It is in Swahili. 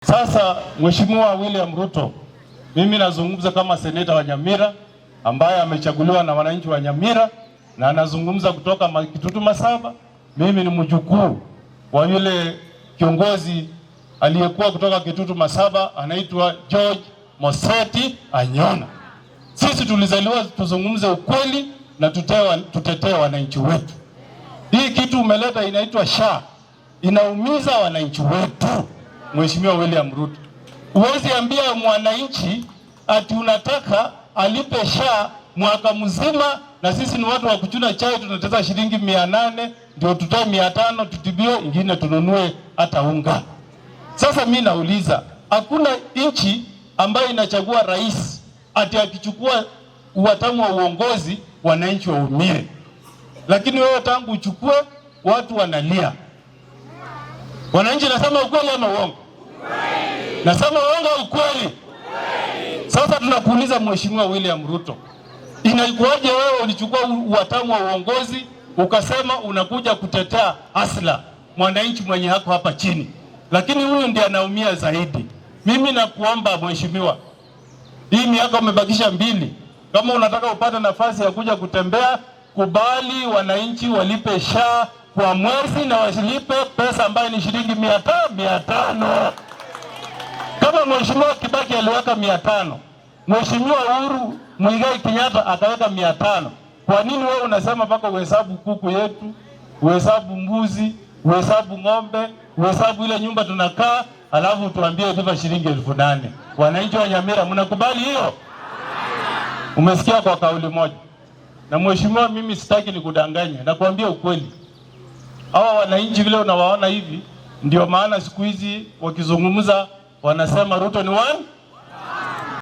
Sasa Mheshimiwa William Ruto, mimi nazungumza kama seneta wa Nyamira ambaye amechaguliwa na wananchi wa Nyamira na anazungumza kutoka Kitutu Masaba. Mimi ni mjukuu wa yule kiongozi aliyekuwa kutoka Kitutu Masaba, anaitwa George Moseti Anyona. Sisi tulizaliwa tuzungumze ukweli na tutetee wananchi wetu. Hii kitu umeleta inaitwa SHA, inaumiza wananchi wetu. Mheshimiwa William Ruto, huwezi ambia mwananchi ati unataka alipe SHA mwaka mzima, na sisi ni watu wa kuchuna chai, tunateza shilingi 800 ndio tutoe 500 tutibiwe, ingine tununue hata unga. Sasa mi nauliza, hakuna nchi ambayo inachagua rais ati akichukua uwatamu wa uongozi wananchi waumie, lakini wewe tangu uchukue watu wanalia. Wananchi, nasema ukweli ama uongo? Nasema uongo au ukweli? Sasa tunakuuliza Mheshimiwa William Ruto, inaikuwaje wewe ulichukua uwatamu wa uongozi ukasema unakuja kutetea hustler, mwananchi mwenye hako hapa chini, lakini huyu ndiye anaumia zaidi. Mimi nakuomba mheshimiwa, hii miaka umebakisha 2, kama unataka upate nafasi ya kuja kutembea, kubali wananchi walipe SHA kwa mwezi na wasilipe pesa ambayo ni shilingi 500. Kama Mheshimiwa Kibaki aliweka 500, Mheshimiwa Uhuru Muigai Kenyatta akaweka 500, kwa nini wewe unasema mpaka uhesabu kuku yetu, uhesabu mbuzi, uhesabu ng'ombe, uhesabu ile nyumba tunakaa, alafu tuambie lipa shilingi 8,000? Wananchi wa Nyamira mnakubali hiyo? Umesikia kwa kauli moja. Na mheshimiwa, mimi sitaki nikudanganye, nakwambia ukweli. Hawa wananchi vile unawaona hivi, ndio maana siku hizi wakizungumza wanasema Ruto ni one.